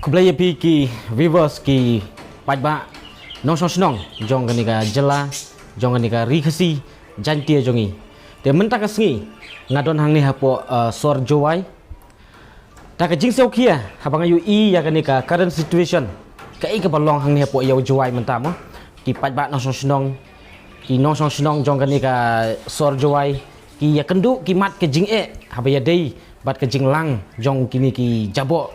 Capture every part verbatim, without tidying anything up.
Khublei ïa phi ki viewers, ki paidbah nongshong shnong jong kane ka jylla, jong kane ka ri Khasi Jaintia jong ngi. Te mynta ka sngi nga don hangne hapoh, uh, sor Jowai. Ta ka jingsngewkhia haba nga ïohi ïa kane ka current situation, kaei kaba long hangne hapoh ïa u Jowai mynta mo. Ki paidbah nongshong shnong, ki nongshong shnong jong kane ka sor Jowai, ki ïakynduh ki mad ka jingeh haba ïadei bad ka jinglang jong kine ki jaboh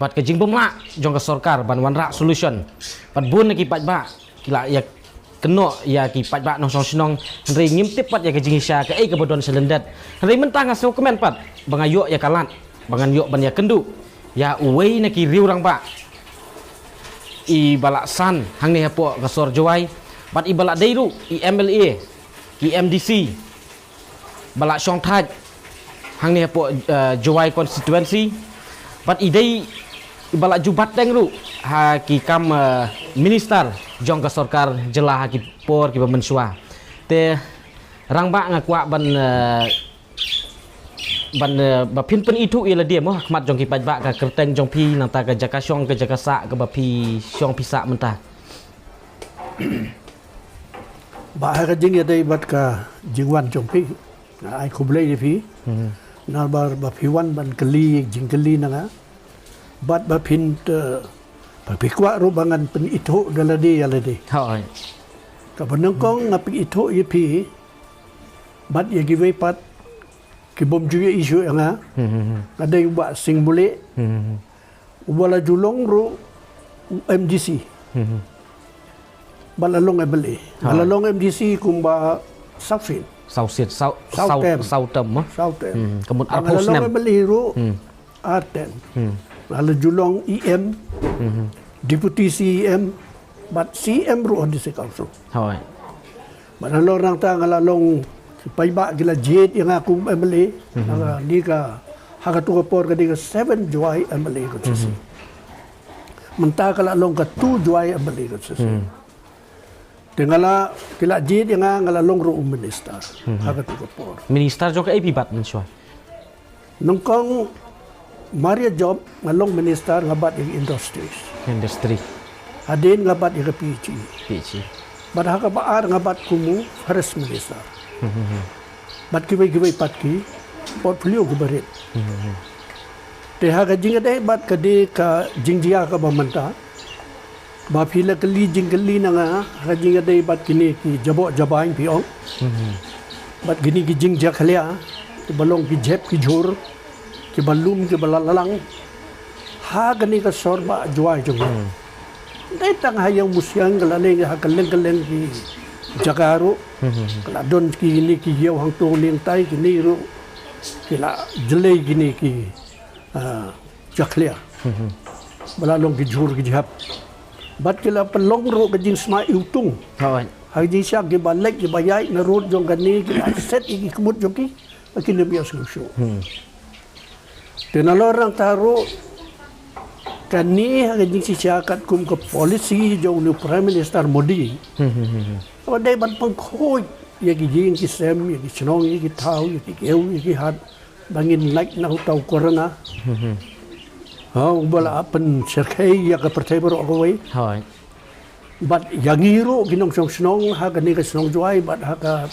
bad ka jingbymlah jong ka sorkar ban wanrah solution. Bad bun na ki paidbah ki la ïakynnoh ïa ki paidbah nongshong shnong, hynrei ngim tip pat ïa ka jingshisha kaei kaba don sha lyndet. Hynrei mynta nga sngewkmen pat ba nga ïoh ïa ka lad ba ngan ïoh ban ïakynduh ïa uwei na ki riew rangbah, i ba la san hangne hapoh ka sor Jowai, bad i ba la dei ruh i M L A, i M D C ba la shongthait hangne hapoh, eh, Jowai constituency, bad i dei i ba la ju bat teng ruh ha ki kam, eh, minister jong ka sorkar jylla ha ki por kiba mynshuwa. Te rangbah, nga kwah ban, eh, ban, eh, ba phin pynithuh ïa lade mo ha khmat jong ki paidbah, ka kyrteng jong phi, nangta ka jaka shong, ka jaka sah kaba phi shong phi sah mynta. Ba ha ka jingïadei bad ka jingwan jong phi, nga ai khublei ïa phi. Hmm. Namar ba phi wan ban kylli jingkylli na nga, bad ba phin te, ba phi kwah ruh ba ngan pynithuh da lade ïa lade. Hooid. Kaba nyngkong nga pynithuh ïa phi bad ïa kiwei pat ki bym ju ïohi shuh ïa nga. Hmm, hmm, hmm. Nga dei u Bah Sing Mulieh. Hmm, hmm, hmm. Uba la ju long ruh u M D C. Hmm, hmm. Ba la long M L A. Nga la long M D C kumba saw sien. Saw sien, saw, saw, saw term. Saw term mo? Saw term. Hmm, ka mut arphew snem. Nga la long M L A ruh, hmm, ar term. Hmm. Nga la ju long E M, hmm, Deputy C E M, bad C E M ruh ha District Council. Hooid. Bad halor nangta nga la long, ki paidbah ki la jied ïa nga kum M L A, mhm, ha kane ka, ha katu ka por ka dei ka seven Jowai M L A constituency. Mhm. Mynta ka la long ka two Jowai M L A constituency. Mhm. Te nga la, ki la jied ïa nga, nga la long ruh u minister, mhm, ha katu ka por. Minister jong kaei phi bat mynshuwa? Nyngkong mar ïa jop nga long minister nga bat ïa ki industries. Industry. Hadien nga bat ïa ka P H E. P H E. Bad ha kaba ar nga bat kum u forest minister. Hmm, hmm, hmm. Bad kiwei kiwei pat ki portfolio kiba rit. Hmm, hmm, hmm. Te ha ka jingïadei bad ka dei ka jingjia kaba mynta, ba phi la kylli jingkylli na nga ha ka jingïadei bad kine ki jaboh jabieng phi ong. Mhm. Bad kine ki jingjakhlia, kiba long ki jhep ki jhur, kiba lum kiba la lang ha kane ka sor Bah Jowai jong ngi. Mhm. Dei tang ha Ïew Musiang, ka la leng ha kylleng kylleng ki jaka ruh. Mhm. Ka la don kine ki ïew hangto nangtai, kine ruh ki la jlei kine ki, ah, jakhlia. Mhm. Ba la long ki jhur ki jhep. Bad ki la pynlong ruh ka jingsma iwtung. Hooid. Ha ki jingshisha kiba leit kiba ïaid na rud jong kane, ki la set ïa ki kmut jong ki, ba kin ym ïohsngew shuh. Hmm. Te nalor nangta ruh kane ha ka jingshisha katkum ka policy jong u Prime Minister Modi. Hmm, hmm, hmm, hmm. Ba dei ban pynkhuid ïa ki ïing ki sem, ïa ki shnong, ïa ki thaw, ïa ki kiew, ïa ki hat, ba ngin lait na uta u corona. Mhm. Ha, uba la pynshyrkhei ïa ka pyrthei baroh kawei. Hooid. Bad ïa ngi ruh ki nongshong shnong ha kane ka shnong Jowai, bad ha ka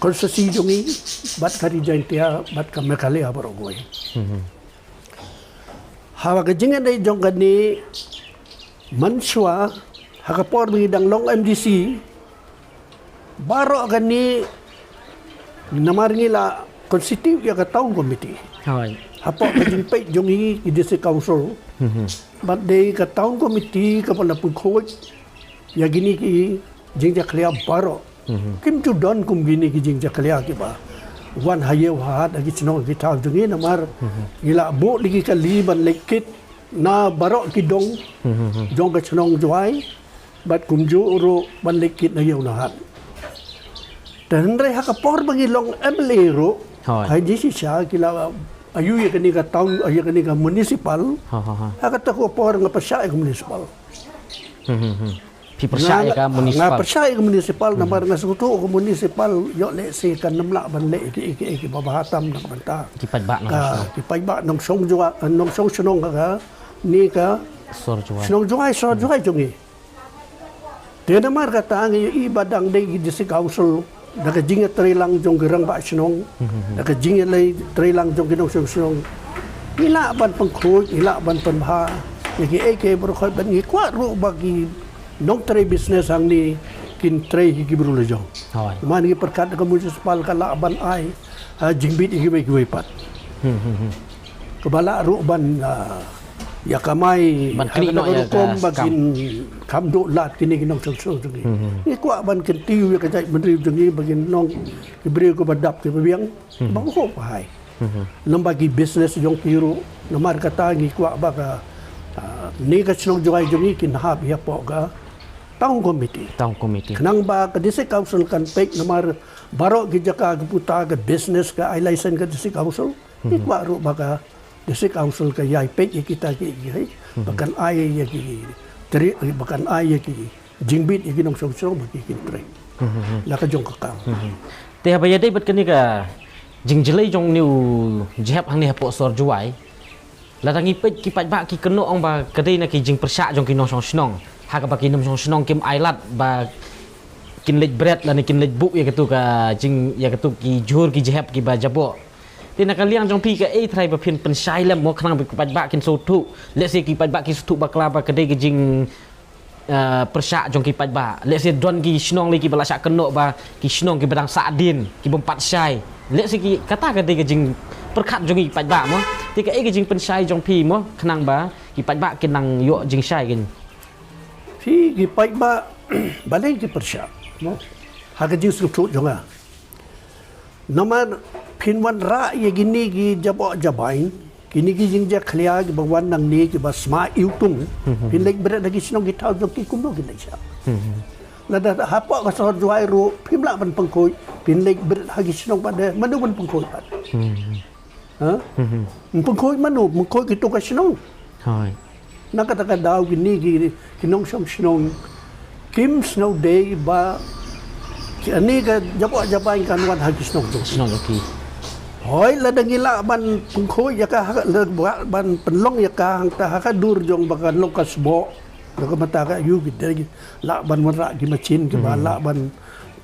constituency jong ngi, bad ka Ri Jaintia, bad ka Meghalaya baroh kawei. Mhm. Ha ka jingïadei jong kane mynshuwa, ha ka por ba ngi dang long M D C, baroh kane namar ngi la constitute ïa ka town committee. Hooid. Hapoh ka jingpeit jong ngi ki district council. Mhm. Bad dei ka town committee kaba la pynkhuid ïa kine ki jingjakhlia baroh. Mhm. Kim ju don kum kine ki jingjakhlia kiba wan ha ïew ha hat ha ki shnong ki thaw jong ngi namar, mhm, ngi la buh da ki kali ban leit kit na baroh ki dong, mhm, mhm, jong ka shnong Jowai. Bad kumjuh ruh ban leit kit na ïew na hat. Te hynrei ha ka por ba ngi long M L A ruh, hooid, ha jingshisha ki la ïoh ïa kane ka town, ïa kane ka municipal. Ha, ha, ha. Ha kata ka por nga pyrshah ïa ka municipal. Hmm, hmm, hmm. Phi pyrshah ïa ka municipal? Nga pyrshah ïa ka municipal, hmm, namar nga sngewthuh ka municipal ïoh lehse kan ym lah ban leh ïa ki, ïa ki, ïa ki ba bha tam na ka bynta ki paidbah nongshong, ki paidbah nongshong Jowai, nongshong shnong ha ka Ni ka Sor Jowai. Shnong Jowai, Sor Jowai jong ngi. Te namar kata ngi i ba dang dei ki District Council da ka jingïatreilang jong ki rangbah shnong, da ka jingïaleh treilang jong ki nongshong shnong. Ngi lah ban pynkhuid, ngi lah ban pynbha ïa ki ei ki ei baroh khoit, ban ngi kwah ruh ba ki nongtrei business hangne kin trei hi ki bru la jong. Hoi. Man ngi pyrkhat da ka municipal ka lah ban ai, ah, jingbit ïa kiwei kiwei pat. Hmm, hmm, hmm. Kaba lah ruh ban, ah, ïa kamai, ban ha knieh kata noh ka ïa rukom ka ba skam. Kin kham duh lad kine ki nongshong shnong jong ngi. Hmm, hmm. Ngi kwah ban kyntiew ïa ka jaitbynriew jong ngi ba kin long ki briew kiba dap kiba biang, hmm, ba khup hai. Hmm, hmm. Namar ki business jong ki ruh, namar kata ngi kwah ba ka, ah, ne ka shnong Jowai jong ngi kin hap ïa hapoh ka town committee. Town committee. Khnang ba ka District Council kan peit namar baroh ki jaka ki puta ka business ka ai license ka District Council. Ngi kwah ruh ba ka District Council ka ïai peit ïa kita ki, ki, ba kan ai ïa ki, teri, ba kan ai ïa ki jingbit ïa ki nongshong shnong ba ki kin trei. La ka jong ka kam. Te haba ïadei bad kane ka jingjlei jong une u jhep hangne hapoh Sor Jowai, lada ngi peit ki paidbah ki kynnoh ong ba ka dei na ki jingpyrshah jong ki nongshong shnong, ha kaba ki nongshong shnong kim ailad ba kin leit bret lane kin leit buh ïa katu ka jing, ïa katu ki jhur ki jhep kiba jaboh. Te na ka liang jong phi kaei trai ba phin pynshai lem mo khnang ba ki paidbah kin sngewthuh. Lehse ki paidbah ki sngewthuh bakla ba ka dei ka jing, eh, pyrshah jong ki paidbah. Lehse don ki shnong lei kiba la shah kynnoh ba ki shnong kiba dang sahdien, ki bym pat shai. Lehse ki kata ka dei ka jingpyrkhat jong ki paidbah mo. Te kaei ka jingpynshai jong phi mo khnang ba ki paidbah kin nang ïoh jingshai kin. Phi ki paidbah balei ki pyrshah mo. Ha ka jingsngewthuh jong nga. Namar phin wanrah ïa kine ki jaboh jabain, kine ki jingjakhlia kiba wan nangne kiba sma iwtung, phin leit bret ha ki shnong ki thaw jong ki kumno kin leit shah. Lada hapoh ka Sor Jowai ruh phim lah ban pynkhuid, phin leit bret ha ki shnong pat de, mano ban pynkhuid pat. Ha? Pynkhuid mano, pynkhuid kito ka shnong. Hoi. Na kata ka daw kine ki, ki nongshong shnong kim sngewdei ba kane ka jaboh jabain kan wan ha ki shnong jong ki. Shnong jong ki. Hoi, lada ngi lah ban pynkhuid ïa ka, ha, lada ban pynlong ïa ka hangta ha ka dur jong ba kan long ka sboh. Ïa ka mata ka ïu ki dei lah ban wanrah ki machin kiba lah ban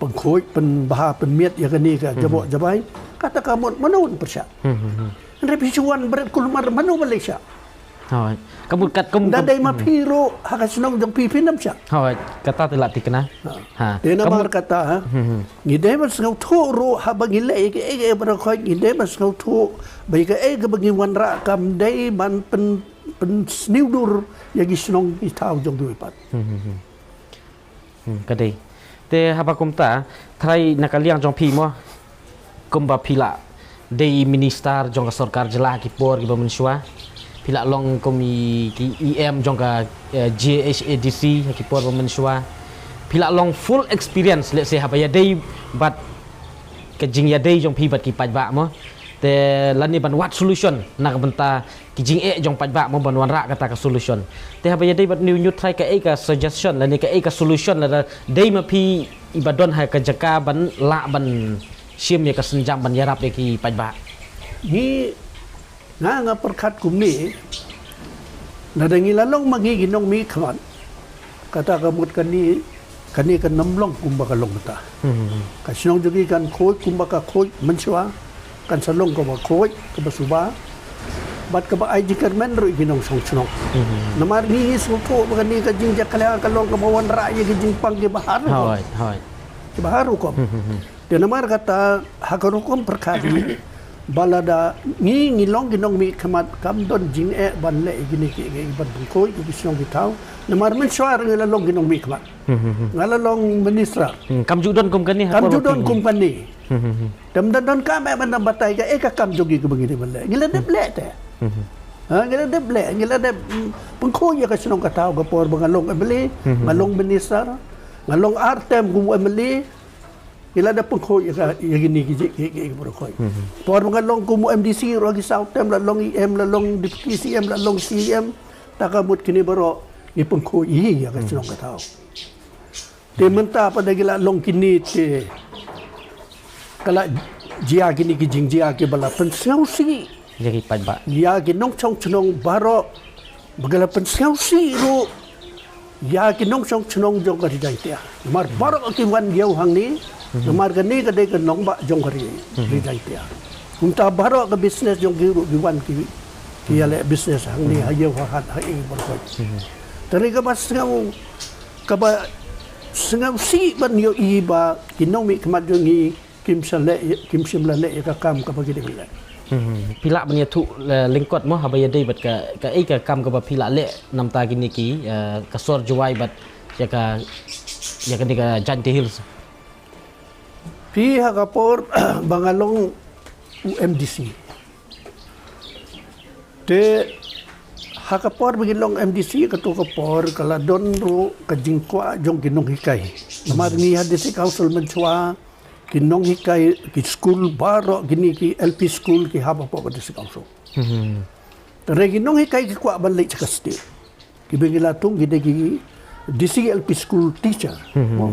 pynkhuid, pynbha, pynmiat ïa kane ka jaboh jabain. Kata ka mut mano un pyrshah. Hynrei phi shu wan bret kulmar mano ba leit shah. Hoi. Ka mut kat kum. Da dei ma phi ruh ha ka shnong jong phi phin ym shah. Hoi. Kata te la thikna. Ha. Te namar kata, ha. Ngi dei ban sngewthuh ruh haba ngi leh ïa kaei kaei baroh khoit, ngi dei ban sngewthuh ba ïa kaei kaba ngi wanrah kam dei ban pyn, pynsniew dur ïa ki shnong ki thaw jong kiwei pat. Hmm, ka dei. Te haba kumta, trai na ka liang jong phi mo, kumba phi la dei minister jong ka sorkar jylla ha ki por kiba mynshuwa. Phi la long kum i, ki E M jong ka, eh, J H A D C ha ki por ba mynshuwa. Phi la long full experience, let's say, haba ïadei bad ka jingïadei jong phi bad ki paidbah mo. Te lane ban wad solution na ka bynta ki jingeh jong paidbah mo ban wanrah kata ka solution. Te haba ïadei bad une u trai kaei ka suggestion lane kaei ka solution lada dei ma phi iba don ha ka jaka ban lah ban shim ïa ka sienjam ban ïarap ïa ki paidbah. Ngi, nga nga pyrkhat kumne, lada ngi la long ma ngi ki nongmihkhmat, kata ka mut kane, kane kan ym long kumba ka long mynta. Hmm. Ka shnong jong ngi kan khuid kumba ka khuid mynshuwa, kan sa long kaba khuid, kaba suba. Bad kaba ai jingkyrmen ruh ïa ki nongshong shnong. Hmm. Namar ngi ngi sngewthuh ba kane ka jingjakhlia ka long kaba wanrah ïa ki jingpang kiba har rukom. Hoi, hoi. Kiba har rukom. Hmm, hmm, hmm. Te namar kata ha ka rukom pyrkhat hi, ba lada ngi ngi long ki nongmihkhmat kam don jingeh ban leh ïa kine ki, ki ban pynkhuid ïa ki shnong ki thaw. Namar mynshuwa ruh ngi la long ki nongmihkhmat. Hmm, hmm, hmm. Nga la long minister. Hmm, kam ju don kum kane ha por ba phi. Kam ju don kum kane. Hmm, hmm, hmm. Te ym don kam eh ban batai kaei ka kam jong ngi kaba ngi dei ban leh. Ngi la dep leh te. Hmm, hmm. Ha, ngi la dep leh, ngi la dep, mm, pynkhuid ïa ka shnong ka thaw ka por ba nga long M L A, hmm, hmm, nga long minister, nga long ar term kum M L A. Ngi la dep pynkhuid ïa ka, ïa kine ki jing, ki, ki, ki baroh khoit. Hmm. Por ba nga long kum M D C ruh ha ki saw term, la long E M, la long deputy C M, la long C M. Ta ka mut kine baroh ngi pynkhuid ïa ka shnong ka thaw. Te mynta pat da ki la long kine te ka la jia kine ki jingjia kiba la pynsngewsih ïa ki paidbah, ïa ki nongshong shnong baroh. Ba ka la pynsngewsih ruh ïa ki nongshong shnong jong ka ri Jaintia. Namar baroh ki wan ïew hangne, namar kane ka dei ka nongbah jong ka ri, ri Jaintia. Kumta baroh ka business jong ki ruh ki wan ki, ki ïaleh business hangne ha ïew ha hat ha ïing baroh. Tang kaba sngew, kaba sngewsih ban ïohi ba ki nongmihkhmat jong ngi kim sa leh, kim shym la leh ïa ka kam kaba ki dei ban leh. Hmm. Phi lah ban ïathuh, eh, lyngkot mo haba ïadei bad ka, kaei ka kam kaba phi lah leh namar kine ki, eh, ka sor Jowai bad ïa ka, ïa kane ka Jaintia Hills. Phi, ha ka por ba nga long u M D C. Te ha ka por ba ngi long M D C, kato ka por ka la don ruh ka jingkwah jong ki nonghikai. Namar ngi ha District Council mynshuwa, ki nonghikai, ki skul baroh kine ki L P school ki hap hapoh ka District Council. Hmm. Te hynrei ki nonghikai ki kwah ban leit sha ka state. Kiba ngi la thung ki dei ki D C L P school teacher. Hmm. Mo.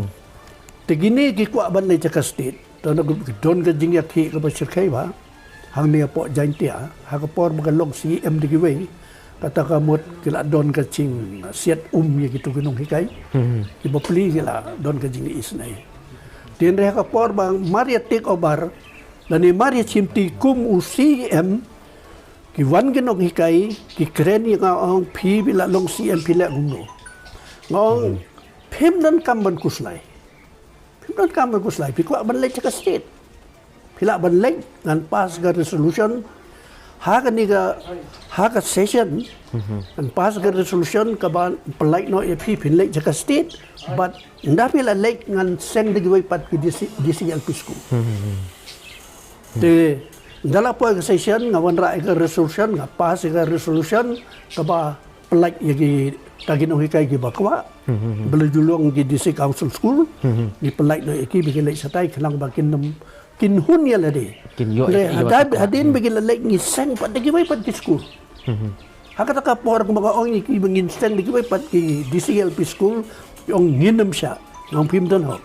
Te kine ki kwah ban leit sha ka state. Te na ki don ka jingïakhih kaba shyrkhei bha hangne hapoh Jaintia, ha ka por ba ka long C E M da kiwei, kata ka mut ki la don ka jingsiat um ïa kito ki nonghikai. Hmm. Ki bapli ki la don ka jingisynei. Te hynrei ha ka por ba mar ïa take over lane mar ïa shimti kum u C E M, ki wan ki nonghikai ki kren ïa nga, ong, phi ba la long C E M phi leh kumno? Nga ong, phim donkam ban khuslai. Phim donkam ban khuslai, phi kwah ban leit sha ka state. Phi lah ban leit, ngan pass ka resolution ha kane ka, ha ka session. Ngan pass ka resolution kaba pynlait noh ïa phi phin leit sha ka state. But ynda phi la leit ngan seng da kiwei pat ki D C, D C L P school. Te ynda la poi ka session, nga wanrah ïa ka resolution, nga pass ïa ka resolution kaba pynlait ïa kita ki nonghikai kiba kwah ba la ju long ki D C Council school. Ngi pynlait noh ïa ki ba kin leit shatai khnang ba kin nym, kin hun ïa lade. Kin ïoh ïa, hadien ba ki la leit ngi seng pat da kiwei pat ki school. Ha kata ka por kumba nga ong ïa ki ba ngin seng da kiwei pat ki D C L P school, ki ong ngin nym shah. Nga ong phim don hok.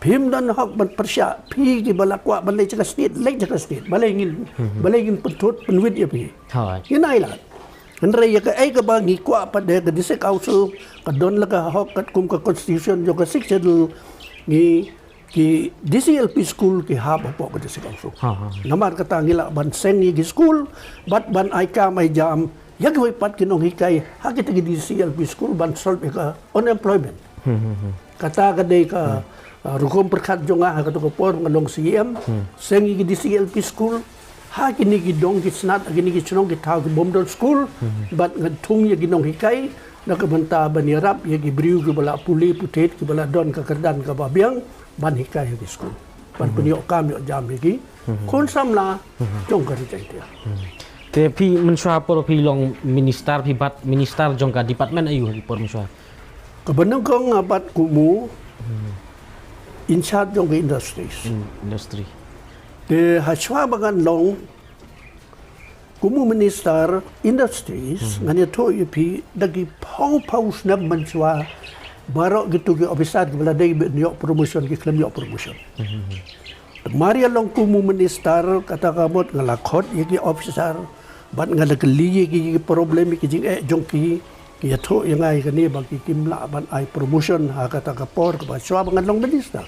Phim don hok ban pyrshah, phi kiba la kwah ban leit sha ka state, leit sha ka state. Balei ngin, balei ngin pynthut pynwit ïa phi? Hooid. Ngin ai lad. Hynrei ïa kaei kaba ngi kwah pat da ka District Council, ka don la ka hok katkum ka constitution jong ka Sixth Schedule, ngi, ki D C L P school ki hap hapoh ka District Council. Ha, ha. Namar kata ngi lah ban seng ïa ki school bad ban ai kam ai jam ïa kiwei pat ki nonghikai ha kita ki D C L P school ban solve ïa ka unemployment. Kata ka dei ka, uh, rukom pyrkhat jong nga ha kato ka por nga long C E M, seng ïa ki D C L P school ha kine ki dong ki snat, ha kine ki shnong ki thaw ki bym don school, bad ngan thung ïa ki nonghikai na ka bynta ban ïarap ïa ki briew kiba la pule putih, kiba la don ka kyrdan kaba biang ban hikai ha ki school, ban pynïoh kam ïoh jam ïa ki khun samla jong ka ri Jaintia. Te phi mynshuwa por phi long minister, phi bat minister jong ka department aïu ha ki por mynshuwa? Kaba nyngkong nga bat kum u in charge jong ka industries. Hmm, industry. Te ha shuwa ba ngan long kum u minister industries, ngan ïathuh ïa phi da ki phew phew snem mynshuwa baroh kito ki officer kiba la dei ban ïoh promotion ki khlem ïoh promotion. Te mar ïa long kum u minister, kata ka mut nga la khot ïa ki officer bad nga la kylli ïa ki, ki problem, ïa ki jingeh jong ki, ki ïathuh ïa nga ïa kane ba ki kim lah ban ai promotion ha kata ka por kaba shuwa ba ngan long minister.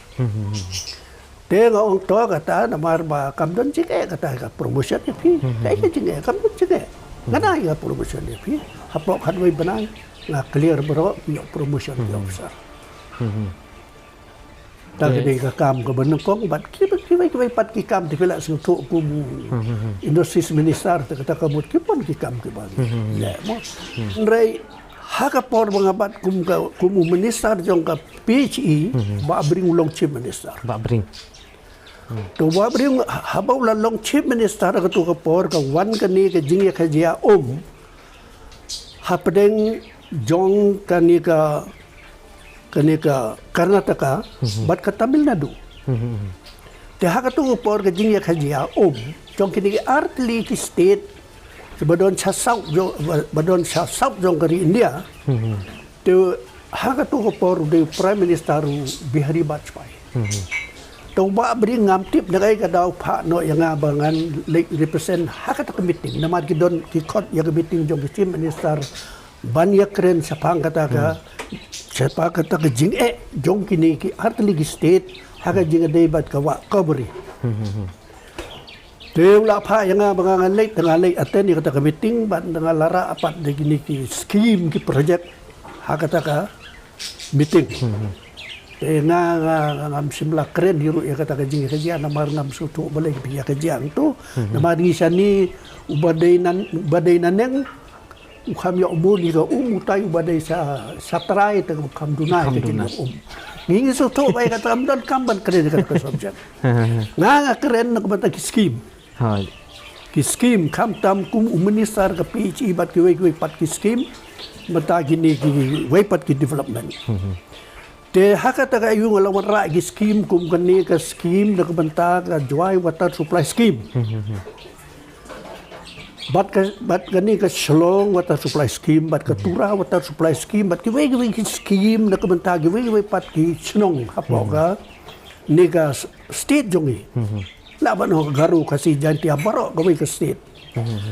Te nga ong to kata namar ba kam don jingeh kata ka promotion ïa phi. Kaei ka jingeh, kam don jingeh. Ngan ai ka promotion ïa phi. Hapoh khatwei bnai nga clear baroh, ïoh promotion ki officer. Ta ka dei ka kam kaba nyngkong bad kiwei kiwei pat ki kam te phi la sngewthuh kum u industries minister te kata ka mut ki bun ki kam kiba ngi leh mo. Hynrei ha ka por ba nga bat kum ka, kum u minister jong ka P H E, Bah Bring u long chief minister. Bah Bring. To Bah Bring haba u la long chief minister ha kato ka por ka wan kane ka jingïakajia um hapdeng jong kane ka, kane ka Karnataka bad ka Tamil Nadu. Te ha kato ka por ka jingïakajia um jong kine ki artylli ki state kiba don sha south jong, ba don sha south jong ka ri India. Te ha kato ka por u dei u Prime Minister u Bihari Vajpayee. To ba bri ngam tip na kai ka daw pha no ïa nga ba ngan leit represent ha kata ka meeting. Namar ki don ki khot ïa ka meeting jong ki chief minister ban ïa kren shaphang kata ka shaphang kata ka jingeh jong kine ki artylli ki state ha ka jingïadei bad ka wah Cobra. Te u la pha ïa nga ba nga ngan leit, te nga leit attend ïa kata ka meeting bad nga la rah pat da kine ki scheme ki project ha kata ka meeting. Te nga, nga, nga ngam shym la kren hi ruh ïa kata ka jingïakajia namar ngam sngewthuh balei ka jingïakajia hangto. Namar ngi shane uba dei nan, uba dei naneng u kham ïoh bun ïa ka um, utai uba dei sha, sha trai te u kham duna ïa ka jingïoh um. Ngi ngi sngewthuh ba ïa kata kam don kam ban kren ïa kata ka subject. Nga nga kren na ka bynta ki scheme. Hooid. Ki scheme khamtam kum u minister ka P H E bad kiwei kiwei pat ki scheme bad kine kiwei pat ki development. Te ha kata ka aïu nga la wanrah ki scheme kum kane ka scheme na ka bynta ka Jowai Water Supply Scheme. Bad ka, bad kane ka Shillong Water Supply Scheme, bad ka Tura Water Supply Scheme, bad kiwei kiwei ki scheme na ka bynta kiwei kiwei pat ki shnong hapoh kane ka state jong ngi. Lah ban ong Garo, Khasi, Jaintia, baroh kawei ka state.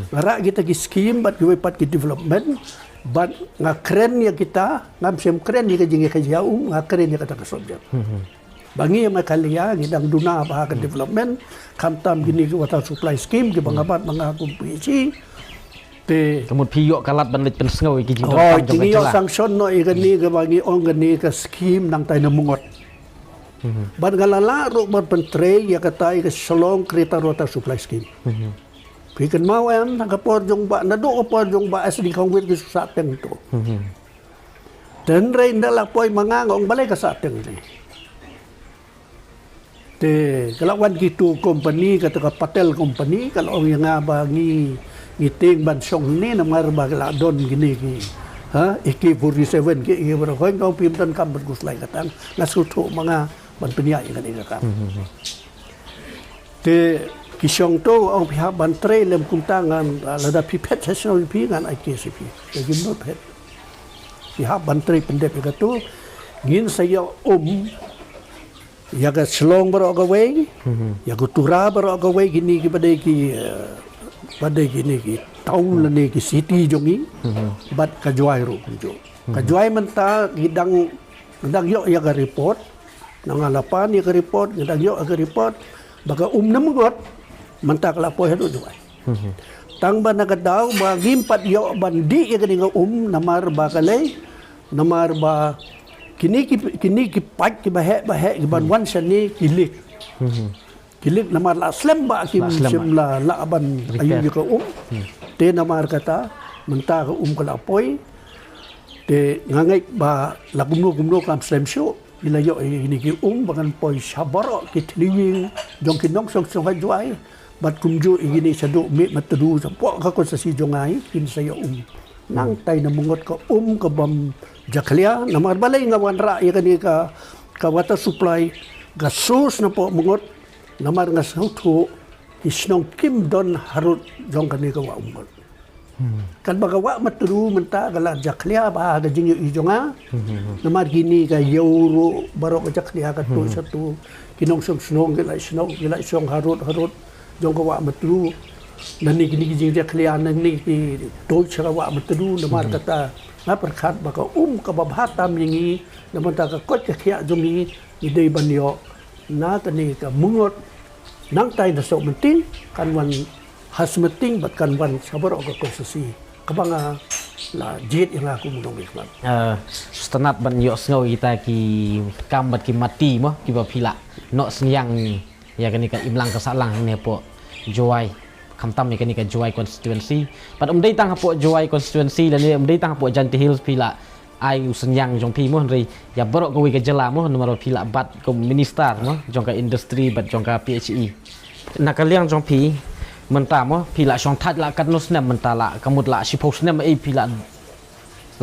Nga rah kita ki scheme bad kiwei pat ki development bad nga kren ïa kita, ngam shym kren ïa ka jingïakajia um, nga kren ïa kata ka subject. Ba ngi Meghalaya ngi dang duna bha ka development, khamtam kine ki water supply scheme kiba nga bat ma nga kum P H E. Te ka mut phi ïoh ka lad ban leit pynsngew ïa ki jingdonkam jong ka jylla. Ngi ïoh sanction noh ïa kane kaba ngi ong kane ka scheme nangtai na Myngot. Bad nga la lah ruh ban pyntrei ïa kata ïa ka Shillong Greater Water Supply Scheme. Phi kynmaw em, ha ka por jong ba, naduh ka por jong ba S D Khongwit ki sah teng to. Te hynrei ynda la poi ma nga nga ong balei ka sah teng ne. Te ka la wan kitu company, kata ka Patel company, ka la ong ïa nga ba ngi, ngi tieng ban shong ne namar ba ka la don kine ki, ha, A K forty-seven ki, ki ba khoi, nga ong phim donkam ban khuslai kata, nga sngewthuh ma nga ban pynïaid ïa kane ka kam. Te ki shong to, ong phi hap ban trei lem kumta ngan, ah, lada phi phet sha shnong phi ngan ai case ïa phi. Te kim no phet. Phi hap ban trei pyndep ïa katu. Ngin sa ïoh um ïa ka Shillong baroh kawei, ïa ka Tura baroh kawei, kine ki ba dei ki, eh, ba dei kine ki town lane ki city jong ngi. Bad ka Jowai ruh kumjuh. Ka Jowai mynta ki dang, dang ïoh ïa ka report. Na nga la pan ïa ka report, nga dang ïoh ïa ka report ba ka um na Myngot mynta ka la poi haduh Jowai. Tang ba na ka daw ba ngim pat ïoh ban dih ïa kane ka um namar ba ka lei, namar ba kine ki, kine ki paip kiba heh ba heh kiban wan shane ki leak. Ki leak namar la slem ba kim shym la lah ban ayu ïa ka um. Te namar kata mynta ka um ka la poi. Te nga ngeit ba la kumno kumno kam slem shuh. Ila ïoh ïa kine ki um ba kan poi sha baroh ki thylliej jong ki nongshong shnong ha Jowai. Bad kumjuh ïa kine shaduh Mihmyntdu shapoh ka konstituensi jong nga kin sa ïoh um. Nangtai na Myngot ka um ka bym jakhlia namar balei nga wanrah ïa kane ka, ka water supply ka source napoh Myngot. Namar nga sngewthuh ki shnong kim don harud jong kane ka wah Myngot. Katba ka wah Myntdu mynta ka la jakhlia bha ha ka jingïohi jong nga. Namar kine ka ïew ruh baroh ka jakhlia ka tuid shatu. Ki nongshong shnong ki la shong, ki la shong harud harud jong ka wah Myntdu. Lane kine ki jingjakhlia lane ki tuid sha ka wah Myntdu namar kata nga pyrkhat ba ka um kaba bha tam ïa ngi namar ka koit ka khiah jong ngi ngi dei ban ïoh na kane ka Myngot. Nangtai na Sohmynting kan wan ha Smriti bad kan wan sha baroh ka konstituensi kaba nga la jied ïa nga kum u nongmihkhmat. Eh, sngewtynnat ban ïohsngew ïa kita ki kam bad ki mati mo kiba phi la noh synñiang ïa kane ka imlang ka sahlang hangne hapoh Jowai, khamtam ïa kane ka Jowai constituency. Bad ym dei tang hapoh Jowai constituency lane ym dei tang hapoh Jaintia Hills phi la ai u synñiang jong phi mo, hynrei ïa baroh kawei ka jylla mo, namar ba phi la bat kum minister mo jong ka industry bad jong ka P H E. Na ka liang jong phi mynta mo, phi la shongthait la katno snem mynta, la ka mut la shiphew snem ei phi la,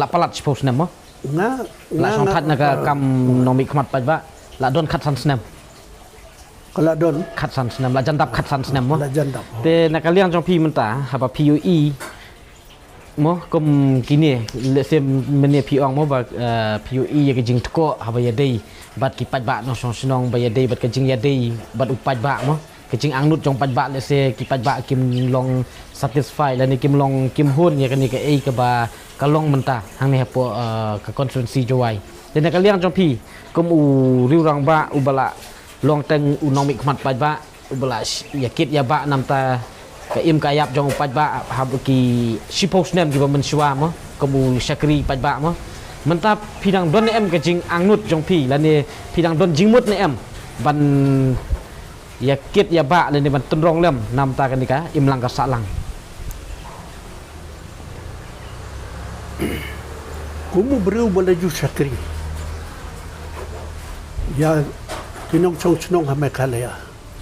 la palat shiphew snem mo? Nga la shongthait na ka kam nongmihkhmat paidbah la don khatsan snem. Ka la don khatsan snem, la jan dap khatsan snem mo? La jan dap. Te na ka liang jong phi mynta haba phi ïohi Mo, kum kine, lehse mynne phi ong mo ba, eh, phi ïohi ïa ka jingtkoh haba ïadei bad ki paidbah nongshong shnong, ba ïadei bad ka jingïadei bad u paidbah mo. Ka jingangnud jong paidbah, lehse ki paidbah kim long satisfy lane kim long, kim hun ïa kane kaei kaba ka long mynta hangne hapoh, eh, ka constituency Jowai. Te na ka liang jong phi, kum u riewrangbah uba la long teng u nongmihkhmat paidbah, uba la sh-, ïa kit ïa bah namar ka im ka ïap jong u paidbah haba ki shiphew snem kiba mynshuwa mo, kum u shakri paidbah mo. Mynta phi dang don ne em ka jingangnud jong phi, lane phi dang don jingmut ne em ban ïa kit ïa bah lane ban tynrong lem namar kane ka imlang ka sahlang? Kum u briew ba la ju shakri ïa ki nongshong shnong ha Meghalaya,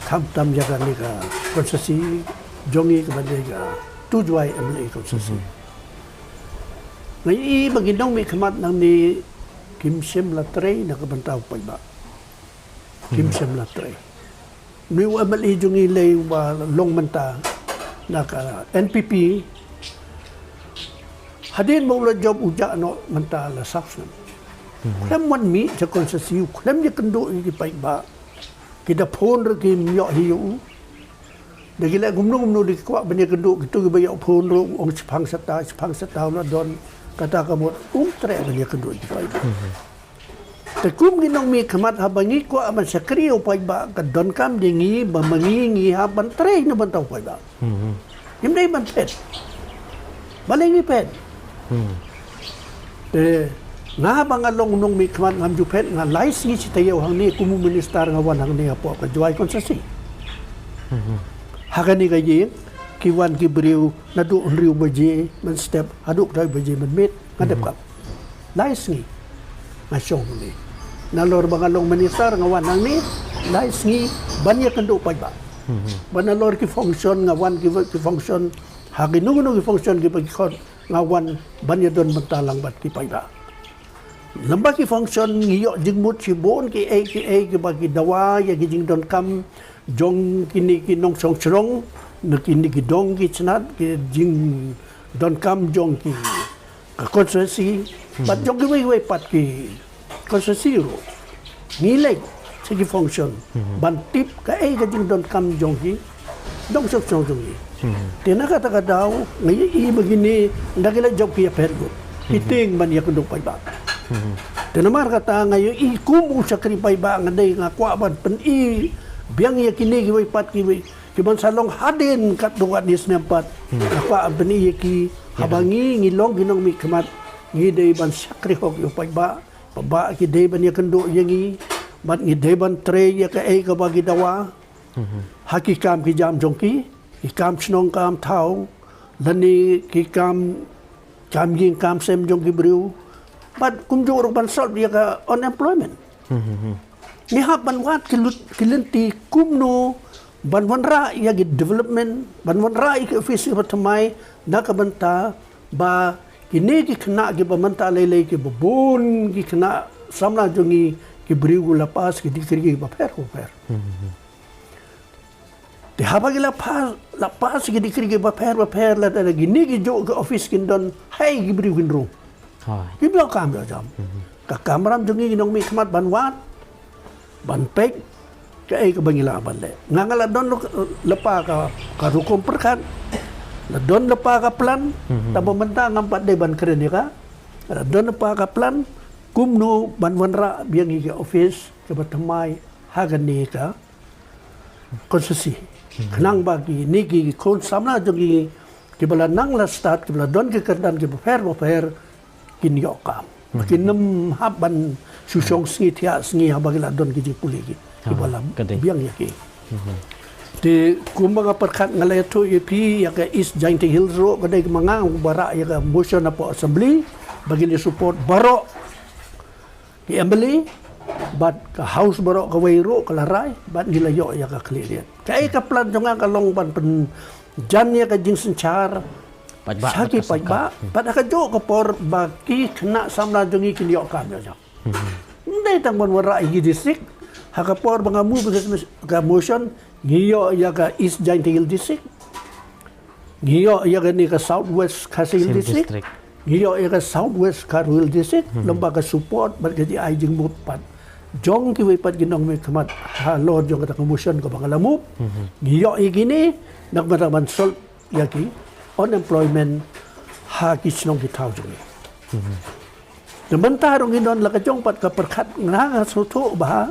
khamtam ïa kane ka constituency jong ngi kaba dei ka two Jowai M L A constituency. Nga ïohi ba ki nongmihkhmat nangne kim shym la trei na ka bynta u paidbah. Kim shym la trei. Une u M L A jong ngi lei uba long mynta na ka N P P, hadien ba u la jop u jah noh mynta la saw snem. Khlem wan mih sha constituency, khlem ïakynduh ïa ki paidbah. Ki da phone ruh kim ïoh hi ïa u. Da ki leh kumno kumno da ki kwah ban ïakynduh, kito kiba ïoh phone ruh u ong shipang sata, shipang sata u la don. Kata ka mut um treh ban ïakynduh ïa ki paidbah. Te kum ki nongmihkhmat, haba ngi kwah ban shakri ïa u paidbah, ka donkam ïa ngi ba ma ngi ngi hap ban trei na bynta u paidbah. Ngim dei ban phet. Balei ngi phet? Te nga ba nga long u nongmihkhmat ngam ju phet, nga lai sngi shi taïew hangne kum u minister nga wan hangne hapoh ka Jowai constituency. Ha kane ka ïing ki wan ki briew naduh hynriew baje mynstep haduh khatwei baje mynmiet nga dep kam. Lai sngi nga shong hangne. Nalor ba nga long minister nga wan hangne lai sngi ban ïakynduh paidbah. Ba nalor ki function nga wan ki, ki function, ha kino kino ki function kiba ki khot nga wan ban ïadon bynta lang bad ki paidbah. Lem bad ki function ngi ïoh jingmut shibun kiei kiei kiba ki dawa ïa ki jingdonkam jong kine ki nongshong shnong, na kine ki dong ki tnat, ki jingdonkam jong ki ka constituency, bad jong kiwei kiwei pat ki constituency ruh. Ngi leit sha ki function ban tip kaei ka jingdonkam jong ki nongshong shnong jong ngi. Te na kata ka daw nga ïohi ba kine ynda ki la jop ki ïapher lut, ki tieng ban ïakynduh paidbah. Te namar kata nga ïohi kum u shakri paidbah nga dei, nga kwah ban pyni biang ïa kine kiwei pat kiwei kiban sa long hadien katto katne snem pat. Nga kwah ban pyni ïa ki haba ngi, ngi long ki nongmihkhmat, ngi dei ban shakri hok ïa u paidbah. Paidbah ki dei ban ïakynduh ïa ngi bad ngi dei ban trei ïa kaei kaba ki dawa. Ha ki kam ki jam jong ki, ki kam shnong kam thaw, lane ki kam, kam ïing kam sem jong ki briew. Bad kumjuh ruh ban solve ïa ka unemployment. Ngi hap ban wad ki lut, ki lynti kumno ban wanrah ïa ki development, ban wanrah ïa ki office kiba thymmai, na ka bynta ba kine ki khynnah kiba mynta lei lei kiba bun ki khynnah samla jong ngi ki briew ki la pass ki degree kiba pher bapher. Te haba ki la pass, la pass ki degree kiba pher bapher, lada kine ki juh ki office kin don, hei ki briew kin rung. Kim ïoh kam ïoh jam. Ka kamram jong ngi ki nongmihkhmat ban wad, ban peit kaei kaba ngi lah ban leh. Nga nga la don lypa ka, ka rukom pyrkhat, la don lypa ka plan. Tangba mynta ngam pat dei ban kren ïa ka. La don lypa ka plan kumno ban wanrah biang ïa ki office kiba thymmai ha kane ka constituency. Khnang ba kine ki khun samla jong ngi kiba la nang la stad, kiba la don ki kyrdan kiba pher bapher kin ïoh kam. Kin ym hap ban shu shong sngi thiah sngi haba ki la don ki jingpule ki, kiba la biang ïa ki. Te kumba nga pyrkhat nga la ïathuh ïa phi ïa ka East Jaintia Hills ruh ka dei ka ma nga uba rah ïa ka motion hapoh Assembly ba ngin ïa support baroh ki M L A, bad ka House baroh kawei ruh ka la rai, bad ngi la ïoh ïa ka khlieh riat. Kaei ka plan jong nga ka long ban pynjan ïa ka jingsynshar sha ki paidbah, bad ha kajuh ka por ba ki khynnah samla jong ngi kin ïoh kam ïoh jam. Ym dei tang ban wanrah ïa ki district, ha ka por ba nga move ka motion, ngi ïoh ïa ka East Jaintia Hills District. Ngi ïoh ïa kane ka South West Khasi Hills District. Ngi ïoh ïa ka South West Garo Hills District, lem bad ka support bad ka jingai jingmut pat jong kiwei pat ki nongmihkhmat halor jong kata ka motion kaba nga la move. Ngi ïoh ïa kine, na ka bynta ban solve ïa ki unemployment ha ki shnong ki thaw jong ngi. Te mynta ruh ngi don la ka jong pat ka pyrkhat, nga nga sngewthuh ba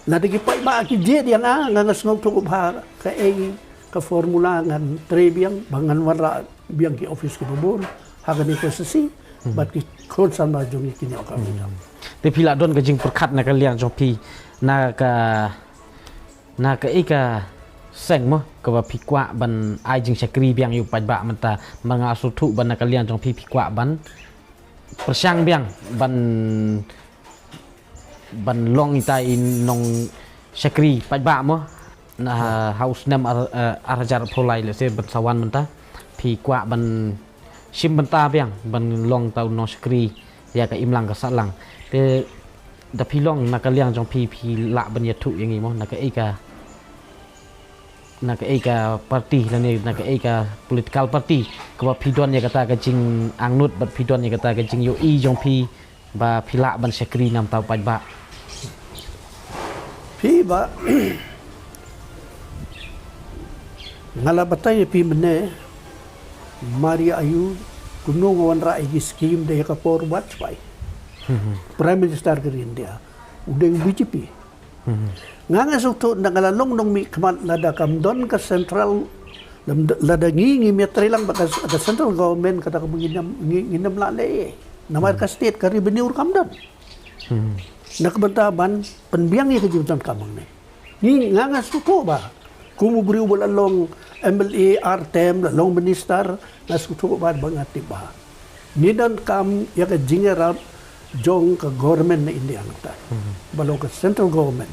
lada ki paidbah ki jied ïa nga, nga nga sngewthuh ba kaei ka formula ngan trei biang ba ngan wanrah biang ki office kiba bun ha kane ka constituency bad ki khun samla jong ngi kin ïoh kam. Te phi la don ka jingpyrkhat na ka liang jong phi, na ka, na kaei ka seng mo kaba phi kwah ban ai jingshakri biang ïa u paidbah mynta? Ma nga sngewthuh ba na ka liang jong phi phi kwah ban pyrshang biang ban, ban long ita i nongshakri paidbah mo, na ha u snem ar, eh, ar hajar arphew lai, lehse ban sa wan mynta phi kwah ban shim bynta biang ban long ita u nongshakri ïa ka imlang ka sahlang. Te da phi long na ka liang jong phi, phi lah ban ïathuh ïa ngi mo, na kaei ka, na kaei ka party lane na kaei ka political party kaba phi don ïa kata ka jingangnud bad phi don ïa kata ka jingïohi jong phi ba phi lah ban shakri na ka bynta u paidbah? Phi ba nga la batai ïa phi mynne, mar ïa aiu kumno nga wanrah ïa ki scheme da ïa ka por u Vajpayee, Prime Minister ka ri India, u dei u B J P. Nga nga sngewthuh, nga la long nongmihkhmat lada kam don ka central, lada ngi ngim ïatreilang bad ka central government, kata ka ngi ngim, ngi ngim lah leh. Namar ka state ka revenue ruh kam don na ka bynta ban pynbiang ïa ka jingdonkam hangne. Ngi, nga nga sngewthuh ba kum u briew ba la long M L A ar term, la long minister, nga sngewthuh ba, ba nga tip ba ngi donkam ïa ka jingïarap jong ka government na India nangta, ba long ka central government.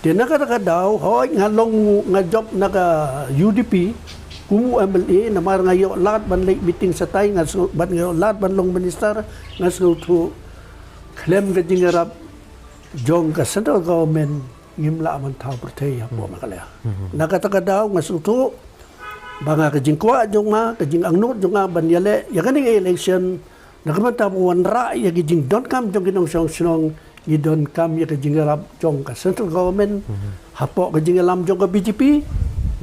Te na kata ka daw, hooid nga long, nga jop na ka U D P kum u M L A, namar nga ïoh lad ban leit meeting shatai, nga sngewthuh, bad nga ïoh lad ban long minister, nga sngewthuh khlem ka jingïarap jong ka central government ngim lah ban thaw pyrthei hapoh Meghalaya. Na kata ka daw nga sngewthuh ba nga, ka jingkwah jong nga, ka jingangnud jong nga ban ïaleh ïa kane ka election na ka bynta ban wanrah ïa ka jingdonkam jong ki nongshong shnong, ngi donkam ïa ka jingïarap jong ka central government hapoh ka jingïalam jong ka B J P.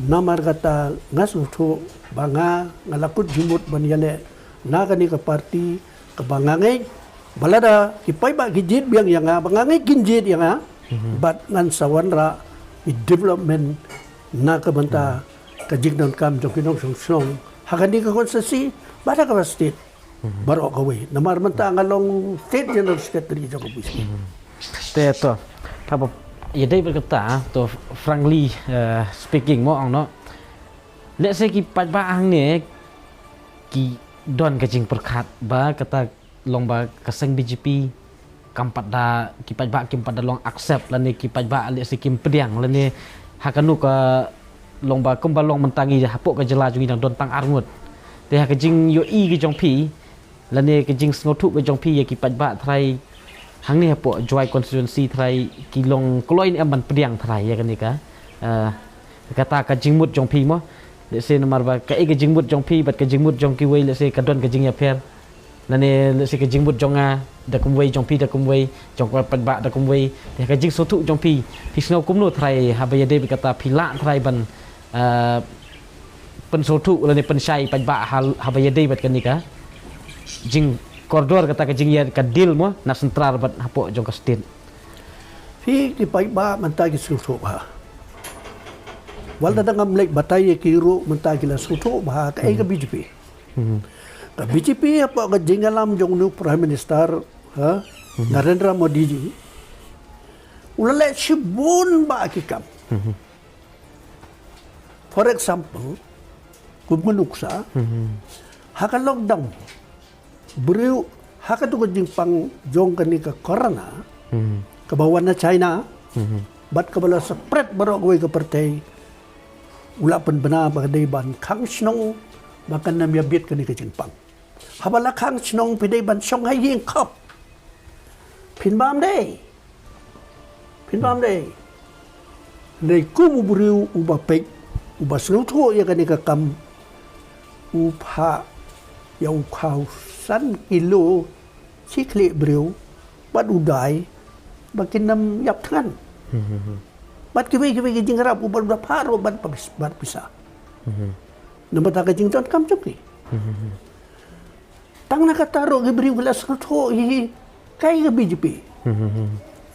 Namar kata nga sngewthuh ba nga, nga la kut jingmut ban ïaleh na kane ka party kaba nga ngeit ba lada ki paidbah ki jied biang ïa nga, ba nga ngeit kin jied ïa nga, bad ngan sa wanrah ki development na ka bynta ka jingdonkam jong ki nongshong shnong ha kane ka constituency bad ha kaba state baroh kawei. Namar mynta nga long State General Secretary jong ka B J P. Te to, haba ïadei bad kata, to, frankly, eh, speaking mo, ong no, lehse ki paidbah hangne ki don ka jingpyrkhat ba kata long ba ka seng B J P kam pat da, ki paidbah kim pat da long accept, lane ki paidbah lehse kim pdiang, lane ha kano ka long ba, kumba long mynta ngi hapoh ka jylla jong ngi dang don tang ar ngut. Te ha ka jingïohi ka jong phi lane ka jingsngewthuh ka jong phi ïa ki paidbah trai hangne hapoh Jowai constituency trai, ki long kloi ne em ban pdiang trai ïa kane ka, eh, kata ka jingmut jong phi mo? Lehse namar ba kaei ka jingmut jong phi bad ka jingmut jong kiwei, lehse ka don ka jingïapher. Lane lehse ka jingmut jong nga da kumwei, jong phi da kumwei, jong ka paidbah da kumwei. Te ka jingsngewthuh jong phi, phi sngew kumno trai haba ïadei bad kata, phi lah trai ban, eh, pynsngewthuh lane pynshai paidbah hal, haba ïadei bad kane ka jingkordor, kata ka jingïa ka deal mo, na central bad hapoh jong ka state? Phi, ki paidbah mynta ki sngewthuh bha. Wat la dang ngam leit batai ïa ki ruh mynta ki la sngewthuh bha kaei ka B J P. Ka B J P hapoh ka jingïalam jong u Prime Minister, ha, Narendra Modi ji, u la leh shibun bha ki kam. For example, kum ka nuksa, ha ka lockdown, briew, ha katu ka jingpang jong kane ka corona kaba wan na China bad kaba la spread baroh kawei ka pyrthei, u la pynbna ba ka dei ban khang shnong ba kan ym ïabit kane ka jingpang. Haba la khang shnong phi dei ban shong ha ïing khop. Phin bam dei. Phin bam dei. Dei kum u briew uba peit, uba sngewthuh ïa kane ka kam, U phah ïa u khaw san kilo shi khlieh briew bad u dai ba kin ym ïap thngan. Bad kiwei kiwei ki jingïarap u bad u da phah ruh bad pis- bad pisa. Namar ta ka jingdonkam jong ki. Tang na kata ruh ki briew ki la sngewthuh hi kai ka B J P.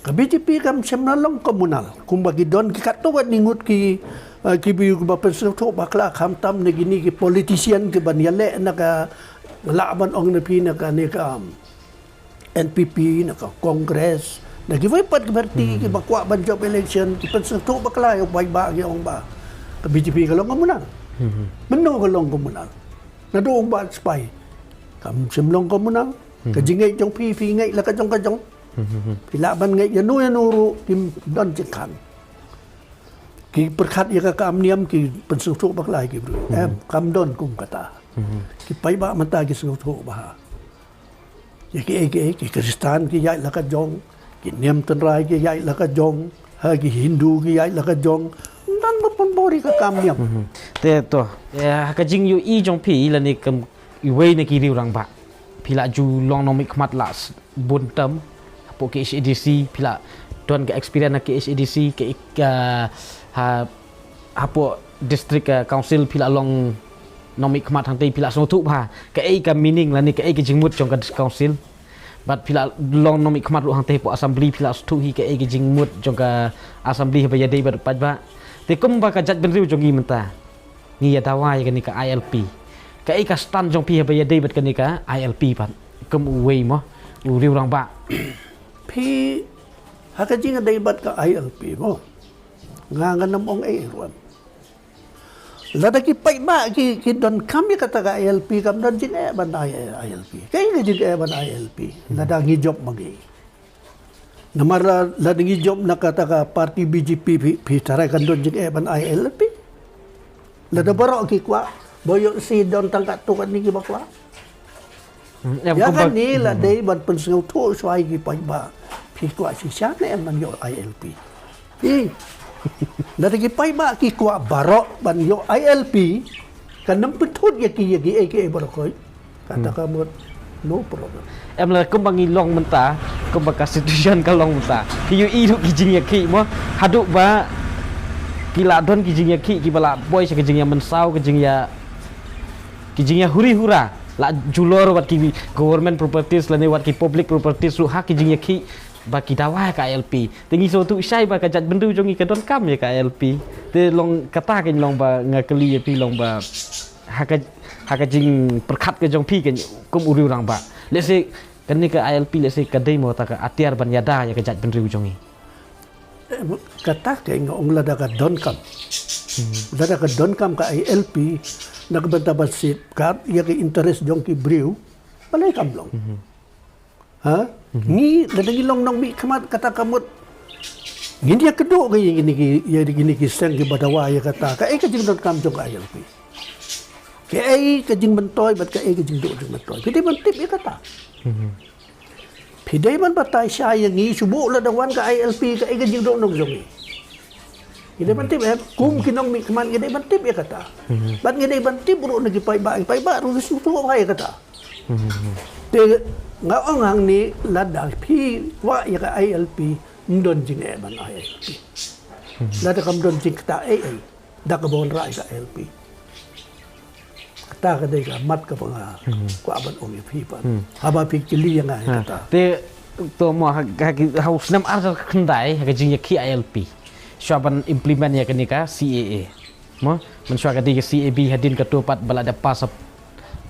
Ka B J P kam shym la long komunal. Kumba ki don ki katto katne ngut ki, eh, ki briew kiba pynsngewthuh bakla khamtam na kine ki politician kiban ïaleh na ka, lah ban ong na phi, na kane ka, um, N P P, na ka Congress, na kiwei pat ki party kiba kwah ban jop election, ki pynsngewthuh bakla ïa u paidbah, ki ong ba ka B J P ka long komunal. Mynno ka long komunal? Naduh u Bah Spy kam shym long komunal. Ka jingngeit jong phi, phi ngeit la ka jong ka jong. Phi lah ban ngeit ïano ïano ruh, kim don jingkhang. Ki pyrkhat ïa ka kam niam, ki pynsngewthuh bakla ïa ki briew. Em, kam don kum kata. Ki paidbah mynta ki sngewthuh bha. Ïa kiei kiei, ki Khristan ki ïaid la ka jong, ki niam tynrai ki ïaid la ka jong, ha, ki Hindu ki ïaid la ka jong. Ym don ba pynbor ïa ka kam niam. Te to, eh, ha ka jingïohi jong phi lane kum iwei na ki riew rangbah, phi la ju long nongmihkhmat la s- bun term hapoh K H A D C, phi la don ka experience na K H A D C, ka, ka, ha, hapoh district, eh, council phi la long nongmihkhmat, hangtei phi la sngewthuh bha kaei ka meaning lane kaei ka jingmut jong ka dis- council. Bad phi la long nongmihkhmat ruh hangtei hapoh assembly, phi la sngewthuh hi kaei ka jingmut jong ka assembly haba ïadei bad paidbah. Te kumba ka jaitbynriew jong ngi mynta, ngi ïa dawa ïa kane ka I L P. Kaei ka stand jong phi haba ïadei bad kane ka I L P pat, kum uwei mo u riew rangbah? Phi, ha ka jingïadei bad ka I L P mo, nga ngan ym ong ei ei ruh. Lada ki paidbah ki, ki donkam ïa kata ka I L P, kam don jingeh ban ai I L P. Kaei ka jingeh ban I L P? Lada ngi jop ma ngi. Namar la, lada ngi jop na kata ka party B J P, phi, phi tharai kan don jingeh ban ai I L P? Lada baroh ki kwah, ba ïoh shi don tang katto katne kiba kwah. Hmm, em, ïa kumba- kane la dei ban pynsngewthuh shuwa ïa ki paidbah. Phi kwah shisha ne em ban ïoh I L P? Phi. Lada ki paidbah ki kwah baroh ban ïoh I L P, kan ym pynthut ïa ki, ïa kiei kiei baroh khoit. Kata ka mut, no problem. Em, la kumba ngi long mynta, kumba ka situation ka long mynta, ki ïohi ruh ki jingïakhih mo, haduh ba ki la don ki jingïakhih kiba la poi sha ka jingïamynsaw, ka jingïa, ki jingïahuri hura, la julor wat ki government properties lane wat ki public properties ruh ha ki jingïakhih ba ki dawa ïa ka I L P. Te ngi sngewthuh shai ba ka jaitbynriew jong ngi ka donkam ïa ka I L P. Te long kata ka long ba nga kylli ïa phi long ba ha ka, ha ka jingpyrkhat ka jong phi ka kum u riew rangbah, lehse kane ka I L P lehse ka dei mo ta ka atiar ban ïada ïa ka jaitbynriew jong ngi? Eh, kata ka nga ong lada ka donkam. Lada ka donkam ka I L P na ka bynta ban safeguard ïa ka interest jong ki briew, balei kam long? Ha? Ngi, lada ngi long nongmihkhmat kata ka mut ngin ïakynduh ka ïa kine ki, ïa kine ki seng kiba dawa ïa kata. Kaei ka jingdonkam jong ka I L P? Kaei ka jingmyntoi bad kaei ka jingduh jingmyntoi? Phi dei ban tip ïa kata. Phi dei ban batai shai ïa ngi shu buh lada wan ka I L P, kaei ka jingdonkam jong ngi? Ngi dei ban tip, eh, kum ki nongmihkhmat ngi dei ban tip ïa kata. Bad ngi dei ban tip ruh na ki paidbah, ki paidbah ruh ki sngewthuh bha ïa kata. Te nga ong hangne lada phi kwah ïa ka I L P, ym don jingeh ban ai I L P. Lada kam don jingktah ei ei da kaba wanrah ïa ka I L P. Kata ka dei ka mat kaba nga kwah ban ong ïa phi pat. Haba phi kylli ïa nga ïa kata. Te to mo ha, ha ki, ha u snem ar hajar khyndai ha ka jingïakhih I L P, shuwa ban implement ïa kane ka C A A. Mo, mynshuwa ka dei ka C A B hadien kato pat ba la dep pass ap,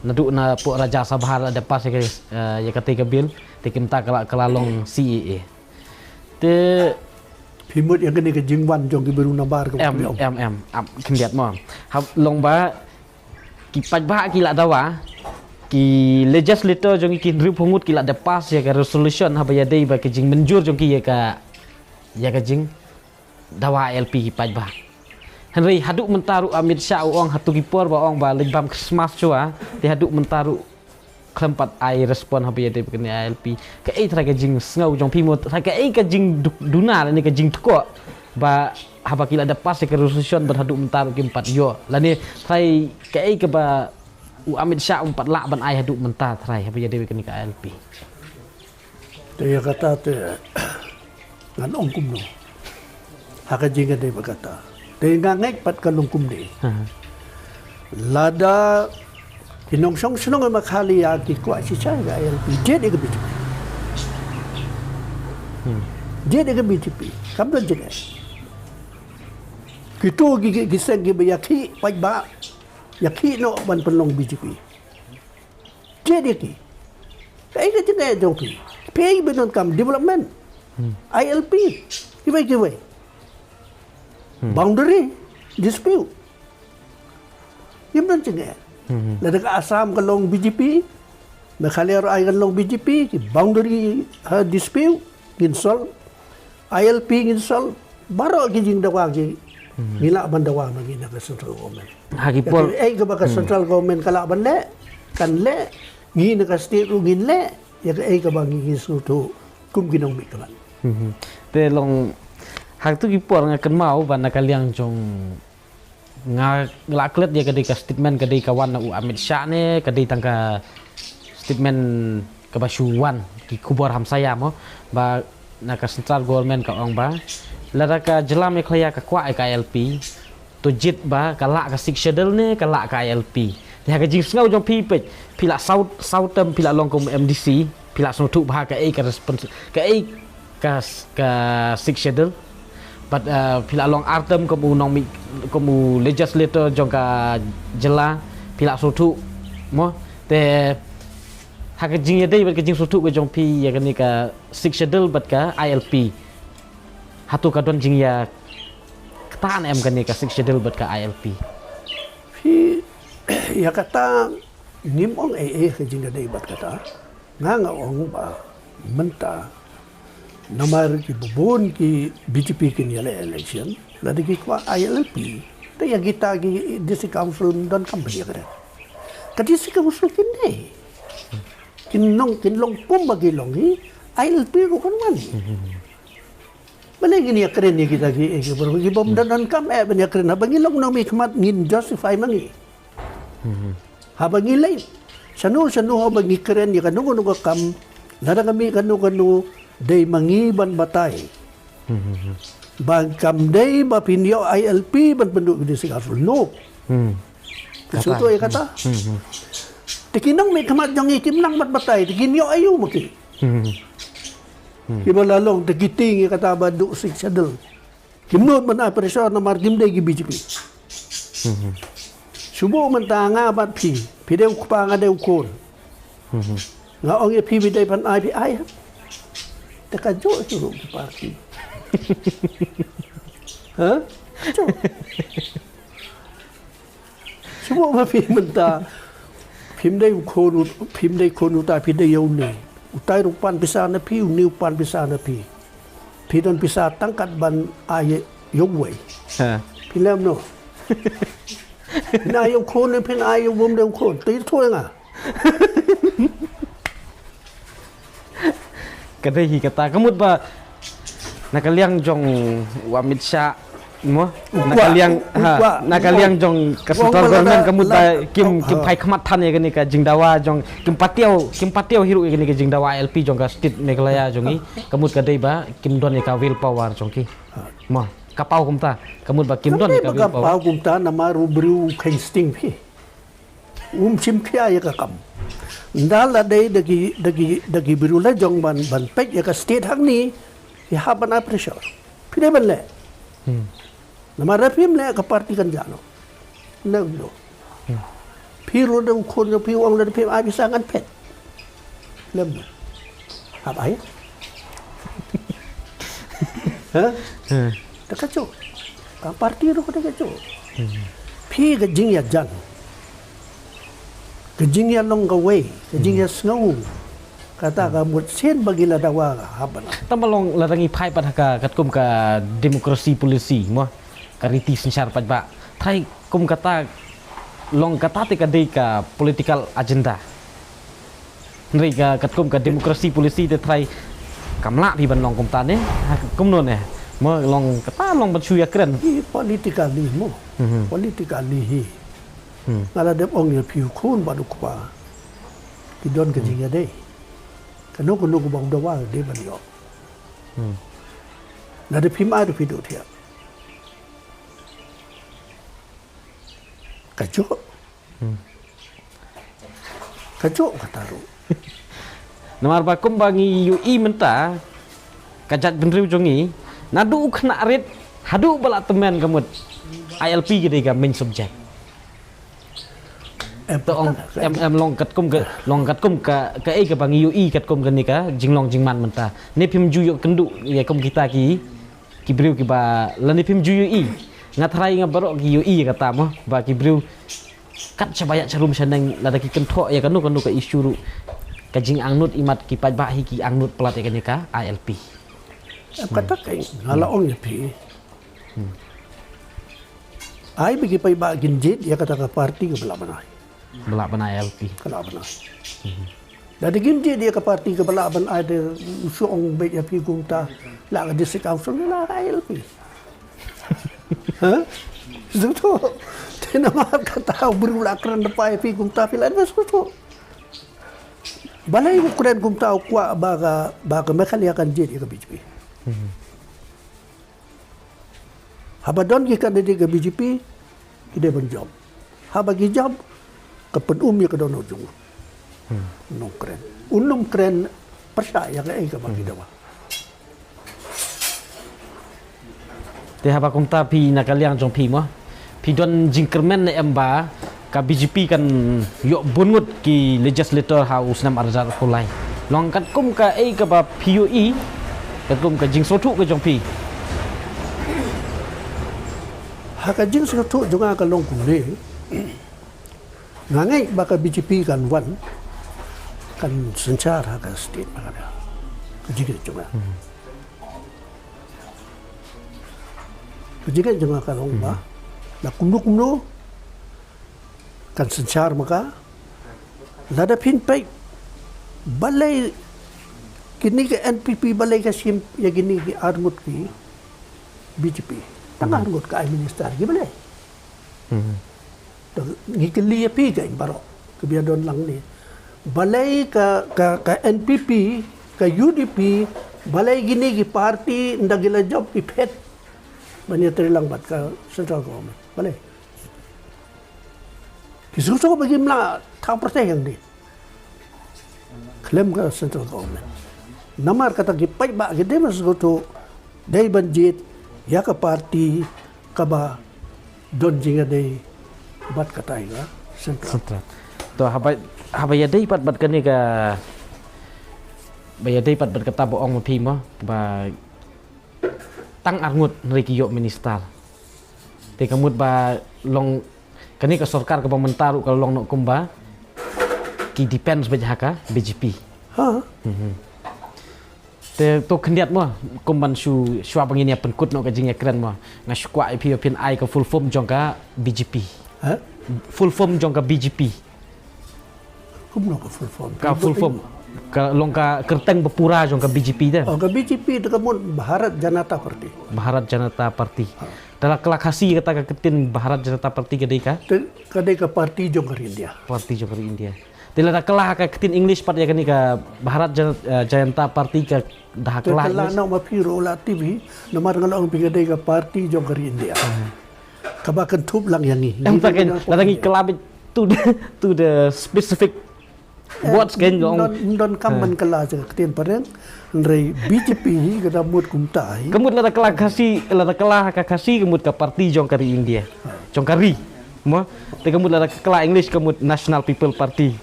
naduh na pdeng Rajya Sabha la dep pass ïa ka, eh, ïa katei ka bill, te kumta ka la, ka la long C A A. Te phi mut ïa kane ka jingwan jong ki briew nabar ka, em, em, em, ap khyndiat mo. Hap long ba ki paidbah ki la dawa, ki legislator jong ki hynriewphew ngut ki la dep pass ïa ka resolution haba ïadei ba ka jingmynjur jong ki ïa ka, ïa ka jing dawa I L P ki paidbah. Hynrei haduh mynta ruh Amit Shah u ong hato ki por ba ong ba leit bam Christmas shuwa, te haduh mynta ruh khlem pat ai respond haba ïadei bad kane I L P. Kaei trai ka jingsngew jong phi mo, trai kaei ka jingduna lane ka jingtkoh ba haba ki la dep pass ïa ka resolution bad haduh mynta ruh kim pat ïoh, lane trai kaei kaba U Amit Shah um pat lah ban ai haduh mynta, trai, haba ïadei bad kane ka I L P. Te ïa kata te ngan ong kumno. Ha ka jingïadei bad kata, te nga ngeit pat ka long kumne. Ha. Lada ki nongshong shnong Meghalaya ki kwah shisha ïa ka I L P, jied ïa ka B J P. Hmm. Jied ïa ka B J P. Kam don jingeh. Kito ki, ki, ki seng kiba ïakhih paidbah, ïakhih noh ban pynlong B J P. Jied ïa ki. Kaei ka jingeh jong phi? Phi ïa ba donkam development. Hmm. I L P. Kiwei kiwei. Hmm. Boundary dispute. Ym don jingeh. Hmm. Lada ka Assam ka long B J P, Meghalaya ruh ai kan long B J P, ki boundary, ha, dispute ngin solve, I L P ngin solve, baroh ki jingdawa ki, hmm, ngi lah ban dawa ma ngi na ka central government. Ha ki por. Ei kaba ka, hmm, central government ka lah ban leh, kan leh, ngi na ka state ruh ngin leh ïa kaei kaba ngi, ngi sngewthuh kum ki nongmihkhmat. Hmm. Te long, ha kito ki por nga kynmaw ba na ka liang jong nga la klet ïa ka dei ka statement ka dei ka wan na u Amit Shah ne ka dei tang ka statement kaba shu wan ki khubor hamsaia mo, ba na ka central government ka ong ba lada ka jylla Meghalaya ka kwah ïa ka I L P, to jied ba ka lah ka Sixth Schedule ne ka lah ka I L P. Te ha ka jingsngew jong phi peit, phi la saw, saw term phi la long kum M D C, phi la sngewthuh ba kaei ka respons-, kaei ka, ka Sixth Schedule. But, uh, phi la long ar term kum u nongmih, kum u legislator jong ka jylla, phi la sngewthuh mo. Te ha ka jingïadei bad ka jingsngewthuh ka jong phi ïa kane ka Sixth Schedule bad ka I L P, hato ka don jingïa kata ne em kane ka Sixth Schedule bad ka I L P? Phi, ïa kata ngim ong ei ei ka jingïadei bad kata. Nga nga ong ba mynta namar ki bun ki B J P kin ïaleh election, lada ki kwah I L P, te ïa kita ki district council ym donkam ban ïakren. Ka district council kin dei, kin long, kin long kumba ki long hi, I L P ruh kan wan hi. Balei ngin ïakren ïa kita ki, eh, ki baroh ki bym, hmm, donkam eh ban ïakren. Haba ngi long nongmihkhmat ngin justify ma ngi. Hmm. Haba ngi leit shano shano haba ngi kren ïa kano kano ka kam, lada ka mih kano kano, dei ma ngi ban batai. Hmm. Ba kam dei ba phin ïoh I L P ban pynduh ki district council. No. Hmm. Ka sngewthuh ïa kata. Hmm, hmm. Te ki nongmihkhmat jong ngi kim nang ban batai, te kin ïoh aïu ma ki. Hmm. Hmm. Kiba la long te ki tieng ïa kata ba duh Sixth Schedule. Kim nud ban ai pressure namar kim dei ki B J P. Hmm. Shu buh mynta nga bad phi, phi dei u kpa nga dei u khun. Hmm. Nga ong ïa phi, phi dei ban ai phi ai. Te ka jong ki ruh ki party. Ha? Ka jong. Shu buh ma phi mynta. Phim dei u khun, phim dei khun uta, phi dei ïa une. Utai ruh pan pisa na phi, une u pan pisa na phi. Phi don pisa tang kat ban ai ïa uwei. Ha. Phi lem noh. Phin ai ïa u khun, phin ai ïa u bym dei u khun. Te ïathuh ïa nga. Ka dei hi kata, ka mut ba na ka liang jong u Amit Shah mo, na ka liang, ha, na ka liang jong ka central government, ka mut ba kim, kim phai khmat than ïa kane ka jingdawa jong, kim patiaw, kim patiaw hi ruh ïa kane ka jingdawa I L P jong ka state Meghalaya jong ngi, ka mut ka dei ba kim don ïa ka will power jong ki. Mo, ka paw kumta, ka mut ba kim don ïa ka will power. Ka paw kumta namar u briew u kheiñ sting phi. Um shim khia ïa ka kam. Nda la dei da ki, da ki, da ki briew la jong ban, ban peit ïa ka state hangne, ki hap ban ai pressure. Phi dei ban leh. Hmm. Namar da phim leh ka party kan jah noh. Leh noh. Hmm. Phi ruh da u khun jong phi u ong leh da phim ai pisa ngan peit. Lem. Hap ai. Ha? Hmm. Da ka jong. Ka party ruh da ka jong. Hmm. Phi ka jingïajan. Ka jingïalong kawei, ka, hmm, jingïasngew. Kata ka mut sien ba ngi la dawa ka hap ban. Tang ba long lada ngi phai pat ha ka katkum ka democracy policy mo. Ka riti synshar paidbah. Trai kum kata long kata te ka dei ka political agenda. Hynrei ka katkum ka democracy policy te trai kam lah phi ban long kumta ne. Ha, kumno ne. Mo long kata long ban shu ïakren. Hi politically mo. Mhm. Politically hi. Hmm. Nga la dep ong ïa phi u khun bad u kpa. Ki don ka jingïadei. Kano kano kaba ong dawa dei ban ïoh. Hmm. Lada phim ai ruh phi duh thiah. Ka jok. Hmm. Ka jok kata ruh. Namar ba kumba ngi ïohi mynta ka jaitbynriew jong ngi, naduh u khynnah rit haduh ba la tymmen ka mut I L P ka dei ka main subject. Em, to ong, em, em long katkum ka, long katkum ka, kaei kaba ngi ïohi katkum kane ka jinglong jingman mynta. Ne phim ju ïoh kynduh ïa kum kita ki, ki briew kiba, lane phim ju ïohi. Nga tharai nga baroh ki ïohi ïa kata mo, ba ki briew kat shaba ïaid sharum shaneng lada ki kynthoh ïa kano kano ka issue ruh, ka jingangnud imat ki paidbah hi ki angnud palat ïa kane ka I L P. Em, kata ka nga la ong ïa phi. Hmm. Ai ba ki paidbah kin jied ïa kata ka party kaba lah ban ai. Ba lah ban ai I L P. Ka lah ban ai. Hmm. Lada kim jied ïa ka party kaba lah ban ai, te u shu ong beit ïa phi kumta, la ka district council, la ka I L P. Ha? Sngewthuh. Te namar kata u briew la kren da pai phi kumta phi la da sngewthuh. Balei u kren kumta, u kwah ba ka, ba ka Meghalaya kan jied ïa ka B J P. Hmm. Haba don ki candidate ka B J P, ki dei ban jop. Haba ki jop, ka pynum ïa ka dohnud jong u. Hmm. Nongkren. U nongkren pyrshah ïa kaei kaba ki dawa. Te haba kumta phi na ka liang jong phi mo, phi don jingkyrmen ne em ba ka B J P kan ïoh bun ngut ki legislator ha u snem ar hajar arphew lai? Long katkum kaei kaba phi ïohi, katkum ka jingsngewthuh ka jong phi. Ha ka jingsngewthuh jong nga ka long kumne. Nga ngeit ba ka B J P kan wan, kan synshar ha ka state Meghalaya. Ka jingngeit jong nga. Hmm. Ka jingngeit jong nga ka long ba, hmm, la kumno kumno kan synshar ma ka. Lada phin peit balei kine ki N P P, balei ka shim ïa kine ki arngut ki B J P. Tang, hmm, arngut ka ai minister ki balei. Hmm. To ngi kylli ïa phi ka ïing baroh kiba ïadon lang ne. Balei ka, ka, ka N P P, ka U D P, balei kine ki party ynda ki la jop ki phet ban ïatrei lang bad ka central government? Balei? Ki sngewthuh ba kim lah thaw pyrthei hangne khlem ka central government. Namar kata ki paidbah ki dei ban sngewthuh, dei ban jied ïa ka party kaba don jingïadei bad kata ïa ka central. Central. To haba, haba ïadei pat bad kane ka, ba ïadei pat bad kata ba ong ma phi mo, ba tang arngut hynrei ki ïoh minister. Te ka mut ba long kane ka sorkar kaba mynta ruh ka long noh kumba ki depend beit ha ka B J P. Ha. Mhm. Te to khyndiat mo, kum ban shu, shuwa ba ngin ïa pynkut noh ka jingïakren mo, nga shu kwah ïa phi ba phin ai ka full form jong ka B J P. Ha? Full form jong ka B J P. Kumno ka full form? Ka full form ka long ka kyrteng ba pura jong ka B J P te. Oh, ka B J P te ka mut Bharat Janata Party. Bharat Janata Party. Ha. Te la kylla Khasi kata ka ktien Bharat Janata Party ka dei ka? Te ka dei ka party jong ka ri India. Party jong ka ri India. Te lada kylla ha ka ktien English pat ïa kane ka Bharat Jan-, eh, Janata Party ka da ha kylla English. Te kylla noh ma phi ruh la T V, namar nga la ong phi ka dei ka party jong ka ri India. Hmm. Kaba kynthup lang ïa ngi. Em, ta kan, lada ngi kylla beit to the, to the specific words kan long. Don, don kam ban kylla sha ka ktien phareng, hynrei B J P hi ka da mut kumta hi. Ka mut lada kylla Khasi, lada kylla ha ka Khasi ka mut ka party jong ka ri India. Ha. Jong ka ri. Mo, te ka mut lada kylla English ka mut National People Party.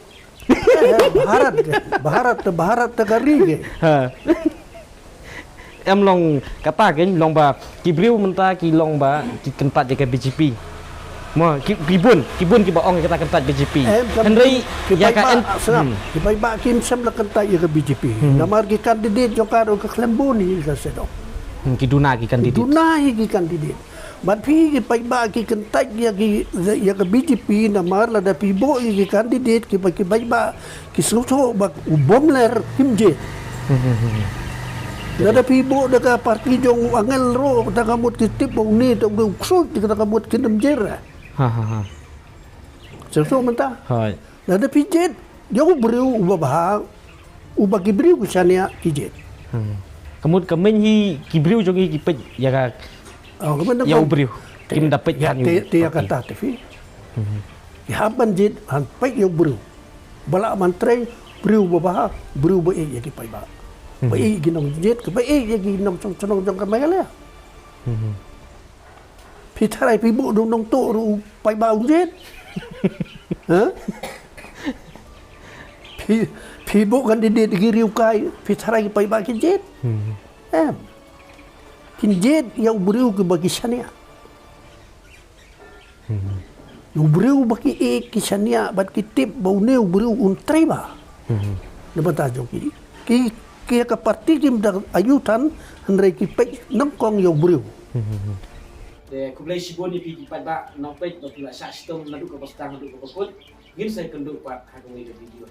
Eh, Bharat ke, Bharat te, Bharat te ka ri ke. Ha. Em long kata kan long ba ki briew mynta ki long ba ki kyntait ïa ka B J P. Mo, ki, ki bun, ki bun kiba ong ïa kata kyntait B J P. Em, ka hynrei ki ïa ka paidbah, en-, sngap, hmm, ki paidbah kim shym la kyntait ïa ka B J P. Hmm. Namar ki candidate jong ka ruh ka khlem bun hi ka sdang. Hmm, ki duna ki candidate. Duna hi ki candidate. Bad phi ki paidbah ki kyntait ïa ki, ïa ka B J P namar lada phi buh ïa ki candidate kiba ki paidbah ki sngewthuh ba u bym ler kim jied. Hmm, hmm, hmm, hmm. Lada phi buh da ka party jong u angel ruh, kata ka mut ki tip ba une te u ksuid, kata ka mut kin ym jied. Ha, ha, ha. Sngewthuh mynta. Hooid. Lada phi jied ïa u briew uba bha, uba ki briew ki shaniah ki jied. Ka mut ka meiñ hi ki briew jong ngi ki peit ïa ka, ïa u briew. Kim da peit ïa ka ta te phi. Ki hap ban jied, hap peit ïa u briew. Ba lah ban trei briew ba bha, briew ba ïeit ïa ki paidbah. Ba ïeit ïa ki nongjied, ba ïeit ïa ki nongshong shnong jong ka Meghalaya. Phi tharai phi buh da u nongtuh ruh u paidbah un jied? Ha? Phi, phi buh candidate ki riewkai, phi tharai ki paidbah kin jied? Em. Kin jied ïa u briew kiba ki shaniah. Ïa u briew ba ki ïeit ki shaniah bad ki tip ba une u briew un trei bha. Na bynta jong ki. Ki, ki ka party kim da ayu than, hynrei ki peit nyngkong ïa u briew. Te khublei shibun ïa phi ki paidbah nongpeit ba phi la shah shitom naduh kaba sdang haduh kaba kut. Ngin sa ïakynduh pat ha kawei ka video.